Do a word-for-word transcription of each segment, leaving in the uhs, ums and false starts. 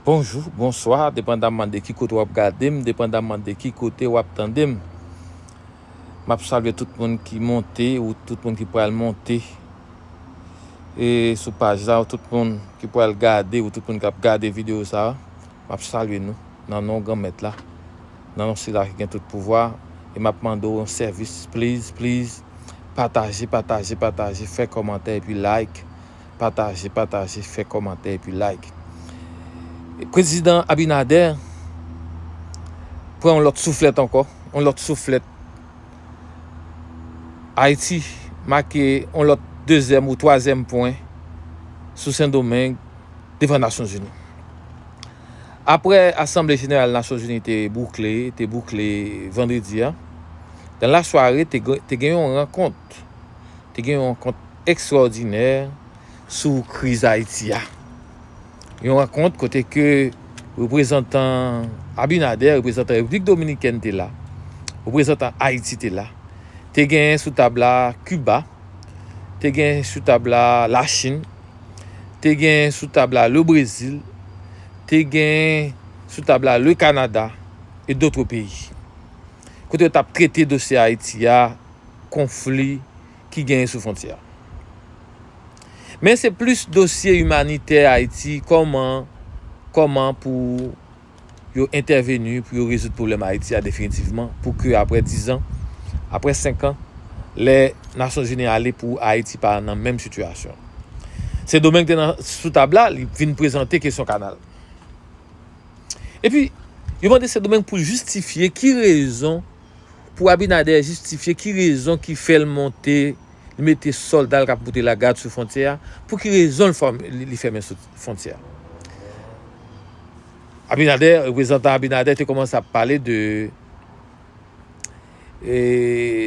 Bonjou, bonswa, depandamman de ki kote w ap gade m, depandamman de ki kote w ap tande m. M ap salye tout moun ki monte ou tout moun ki pral monte e sou paj la, ou tout moun ki pral gade ou tout moun k ap gade videyo sa a. M ap salye nou nan non Granmèt la, nan non Sila ki gen tout pouvwa. E m ap mande w yon sèvis, please, please, pataje, pataje, pataje, fè kòmantè epi like. Pataje, pataje, fè kòmantè epi like. Prezidan Abinader pran yon lòt souflèt ankò, yon lòt souflèt. Ayiti make yon lòt dezyèm ou twazyèm pwen sou Sendomeng devan Nasyonzini. Apre Asanble Jeneral Nasyonzini te boukle, te boukle vandredi a, dan lasware te, te gen yon rankont. Te gen yon rankont ekstwòdinè sou kriz Ayiti a. Yon rankont kote ke reprezantan Abinader, reprezantan Repiblik Dominikèn te la, reprezantan Ayiti te la. Te gen sou tab la Kiba, te gen sou tab la Lachin, te gen sou tab la le Brezil, te gen sou tab la le Kanada e dotre peyi. Kote yo t ap trete dosye Ayiti a, konfli ki genyen sou fwontyè a. Men se plis dosye imanitè Ayiti, kòman, kòman pou yo entèveni, pou yo rezoud pwoblèm Ayiti a definitivman, pou ke apre diz an, apre senk an, lè Nasyonzini ale pou Ayiti pa nan menm sitiyasyon. Sendomeng te nan, sou tab la, li vin prezante kesyon kanal. Epi, yo mande Sendomeng pou l jistifye ki rezon, pou Abinader jistifye ki rezon ki fè l monte, li mete sòlda l k ap pote lagad sou fwontyè a, pou ki rezon l fòm-, li, li fèmen sou fwontyè a. Abinader, reprezantan Abinader te kòmanse ap pale de e,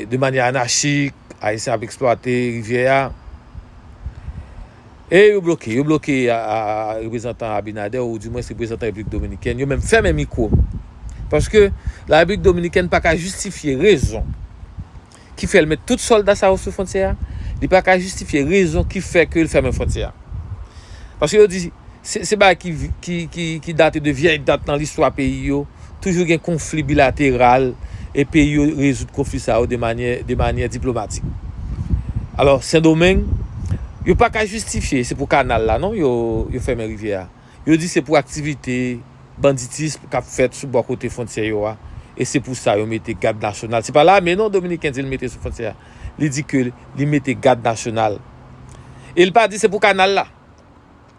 de manyè anachik, Ayisyen ap eksplwate rivyè a. E yo bloke, yo bloke a, a, a reprezantan Abinader, ou dimwens reprezantan Repiblik Dominikèn. Yo menm fèmen mikwo. Paske Larepiblik Dominikèn pa ka jistifye rezon ki fè l met tout sòlda sa yo sou fwontyè a. Li pa ka jistifye rezon ki fè ke l fèmen fwontyè a. Paske yo di, Se, se bagay ki, ki, ki, ki date de vyèy dat nan listwa peyi yo. Toujou gen konfli bilateral e peyi yo rezoud konfli sa yo de manyè, de manyè diplomatik. Alò, Sendomeng, yo pa ka jistifye se pou kanal la, non, yo, yo fèmen rivyè a. Yo di se pou aktivite banditis k ap fèt sou bò kote fwontyè yo a. E se pou sa yo mete gad nasyonal. Se pa lame, non, Dominiken di l mete sou fwontyè a. Li di ke li mete gad nasyonal. E l pa di se pou kanal la.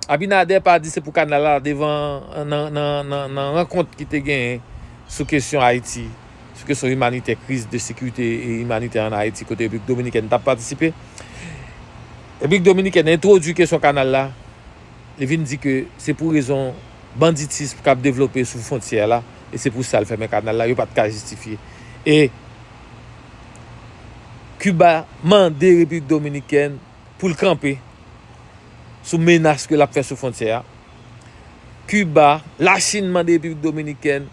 Abinader pa di se pou kanal la devan nan, nan, nan, nan rankont ki te genyen sou kesyon Ayiti, sou kesyon imanitè, kriz de sekirite e imanitè an Ayiti, kote Repiblik Dominikèn t ap patisipe. Repiblik Dominikèn entwodui kesyon kanal la, li vin di ke se pou rezon banditis k ap devlope sou fwontyè la, e se pou sa l fèmen kanal la, yo pa t ka jistifye. E Kiba mande Repiblik Dominikèn pou l kanpe sou menas ke l ap fè sou fwontyè a. Kiba, Lachin mande Repiblik Dominikèn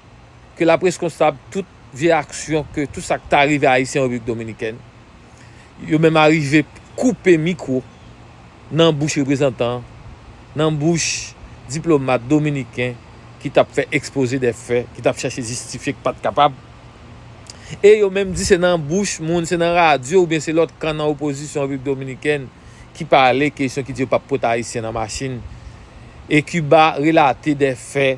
ke l ap reskonsab tout vye aksyon, ke tout sa k ta rive Ayisyen an Repiblik Dominikèn. Yo menm arive koupe mikwo nan bouch reprezantan an, nan bouch diplomat dominiken ki t ap fè ekspoze dè fè, ki t ap chache jistifye, ki pa t kapab. E yo menm di se nan bouch moun, se nan radyo oubyen se lòt kan nan opozisyon Repiblik Dominikèn ki pale kesyon ki di yo p ap pot Ayisyen nan machin. E Kiba relate dè fè,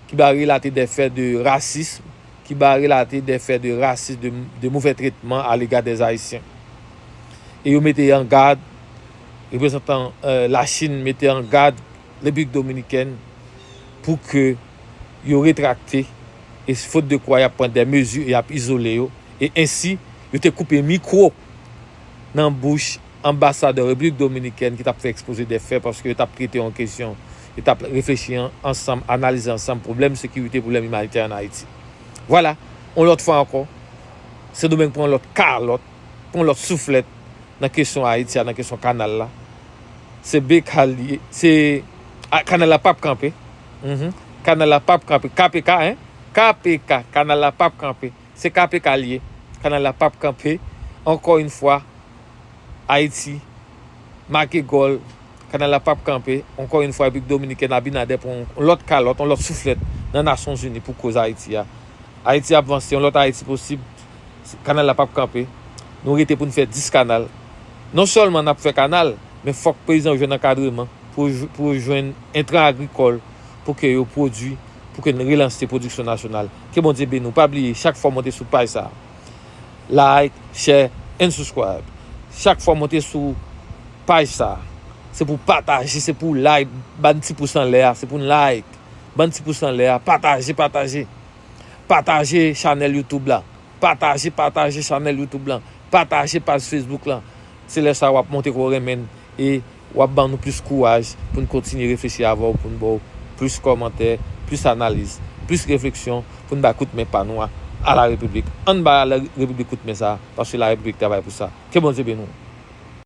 Kiba relate dè fè de rasism, Kiba relate dè fè de rasism, de, de movè tretman a lega dè Ayisyen. E yo mete an gad, reprezantan, eh, Lachin mete an gad Repiblik Dominikèn pou ke yo retrakte, e fot de kwa y ap pran dè mezi e y ap izole yo, e ensi yo te koupe mikwo nan bouch anbasadè Repiblik Dominikèn ki t ap fè ekspoze dè fè paske yo t ap trete yon kesyon, yo t ap reflechi an-, ansanm, analize ansanm pwoblèm sekirite, pwoblèm imanitè an Ayiti. Vwala, yon lòt fwa ankò, Sendomeng pran yon lòt kalòt, pran yon lòt souflèt nan kesyon Ayiti a, nan kesyon kanal la. Se B K li ye, se, a, kanal la p ap kanpe. Mhm. Kanal la p ap kanpe. K P K, en? K P K, kanal la p ap kanpe. Se K P K li ye. Kanal la p ap kanpe. Ankò yon fwa, Ayiti make gòl Kanal la p ap kanpe. Ankò yon fwa, Repiblik Dominikèn, Abinader pran yon lòt kalòt, yon lòt souflèt nan Nasyonzini pou koz Ayiti a. Ayiti ap vanse, yon lòt Ayiti posib. Kanal la p ap kanpe. Nou rete pou n fè dis kanal. Non sèlman n ap fè kanal, men fòk peyizan yo jwenn ankadreman pou yo jw- pou yo jwenn entran agrikòl pou ke yo pwodui, pou ke n relanse pwodiksyon nasyonal. Ke Bondye beni w. Pa bliye, chak fwa w monte sou paj sa a, like, share and subscribe. Chak fwa w monte sou paj sa a, se pou w pataje, se pou w like, ban ti pous anlè a, se pou n like. Ban ti pous anlè a, pataje, pataje. Pataje chanèl YouTube la. Pataje, pataje chanèl YouTube lan. Pataje paj Facebook lan. Se lè sa w ap montre ke w renmen n e w ap ban nou plis kouraj pou n kontinye reflechi avè w, pou n ba w plis kòmantè, plis analiz, plis refleksyon, pou n bay kout men pa nou a, a la Repiblik. Ann bay la Repiblik kout men sa a, paske la Repiblik travay pou sa. Ke Bondye beni w.